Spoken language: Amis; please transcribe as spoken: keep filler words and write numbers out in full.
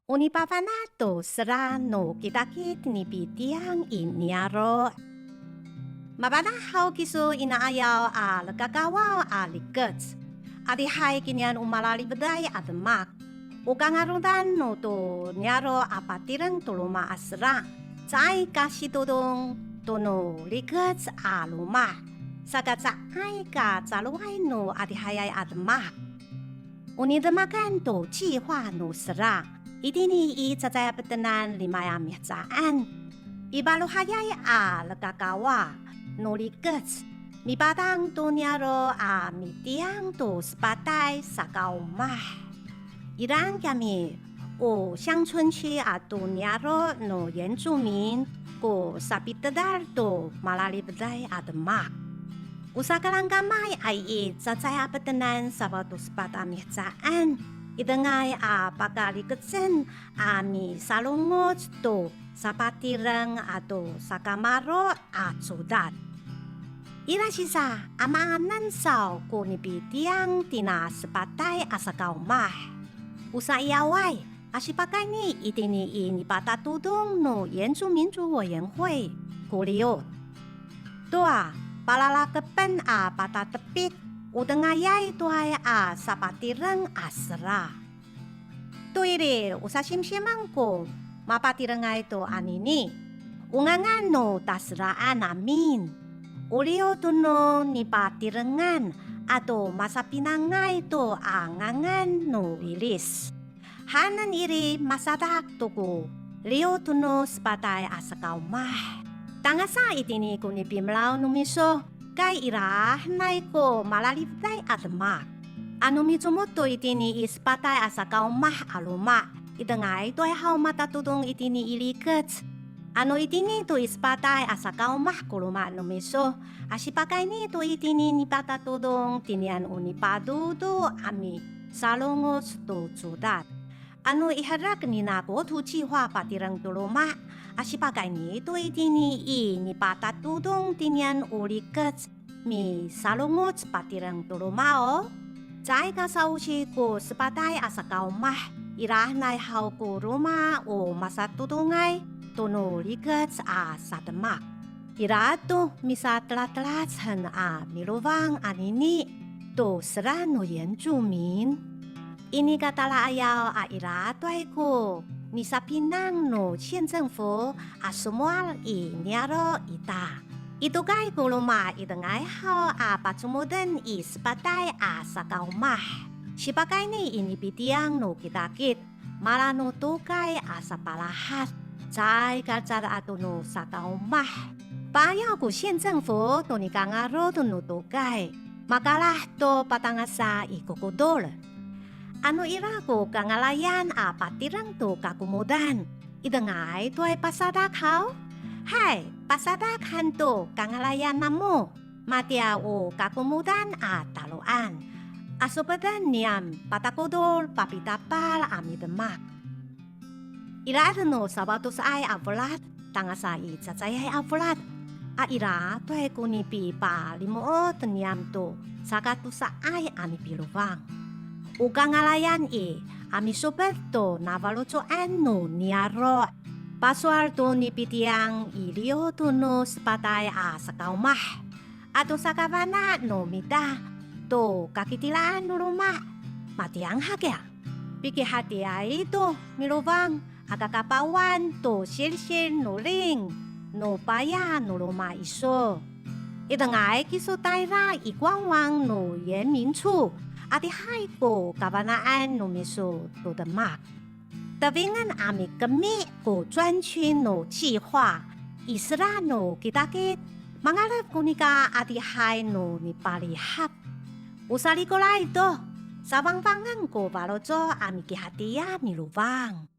O nipafana' to sera no kitakit nipitiyang i niyaro'. Mafana' haw kiso i na'ayaw a lekakawaw a rikec. Adihay kinian o malalifeday a demak. O kangarodan no to niyaro' a patireng to loma' a sera, caay ka sitodong to no rikec a loma', saka caay ka caloway no adihayay a demak. O nidemakan to cihowa no sera, itini i cacay a petenan limay a mihecaan. I faelohay a lekakawa no rikec, mipatang to niyaro' a mitiyang to sepatay sakaomah. Iraan kiyami o 乡村区 ato niyaro' no 原住民 ko sapitedal to malalifeday a demak. O sakalangkamay a i cacay a petenan safaw to sepat a mihecaan, i dengay a pakarikecen a misalongoc to sapatireng ato sakamaro' a codad. Ira sisa, a maanen saw ko nipitiyang tina sepatay a sakaomah? O saiyaway, a sipakayni itini i nipatatodong no 原住民族委员会 ko liyo. Toa, palalakepen a patatepit, o dengayay toay a sapatireng a sera. To iri, o sasimsiman ko mapatirengay to anini. O ngangan no taseraan amin. O liyo to no nipatirengan ato masapinangay to a ngangan no lilis. Hanen iri masadak to ko liyo to no sepatay a sakaomah. Tangasa itini ko nipimelaw no miso, kay ira hanay ko malalifeday a demak. Ano micomod to itini i sepatay a sakaomah a loma', i dengay toay haw matatodong itini i rikec. Ano itini to i sepatay a sakaomah ko loma' no miso, a sipakayni to itini nipatatodong tinian o nipadodo a misalongoc to codad. Ano i herek nina 国土计划 patireng to loma', a sipakayni to itini i nipatatodong tinian o rikec misalongoc patireng to loma' o. Caay ka sa'osi ko sepatay a sakaomah, ira hanay haw ko roma o masatodongay to no rikec a sademak. Ira to misatelatelac hen a milofang anini to sera no 原住民. I nika tala'ayaw a ira toay ko nisapinang no 县政府 a somowal i niyaro' ita. I tokay ko loma' i dengay haw a pacomoden i sepatay a sakaomah. Sipakayni i nipitiyang no kitakit, mala no tokay a sapalahad, caay ka lecad ato no sakaomah. Pa'ayaw ko 县政府 to nikangarod no tokay, makalah to patangasa i kokodol. Ano ira ko kangalayan a patireng to kakomodan, i dengay toay pasadak haw? Hay, pasadak han to kangalayan namo, matiya o kakomodan a taloan. A sopeden niyam patakodol papitapal a midemak. Ira no safaw tosaay a folad, tangasa i cacayay a folad, a ira toay ko nipipalimo'ot niyam to sakatosaay a nipilofang. O kangalayan i, a misoped to nafaloco'an no niyaro'. Pasowal to nipitiyang i liyo to no sepatay a sakaomah. Ato sakafana' no mita to kakitilaan no loma', matiyang hakiya. Pikihatiyaay to milofang, aka kapawan to silsil no ling no paya no loma' iso. I dengay kiso tayra i 官网 no 原民处, adihay ko kafana'an no miso to demak. Tefingen a mikemi ko 专区 no 计划, i sera no kitakit, mangalef ko nika adihay no nipalihap. O salikoray to, safangfangen ko faloco' a mikihatiya milofang.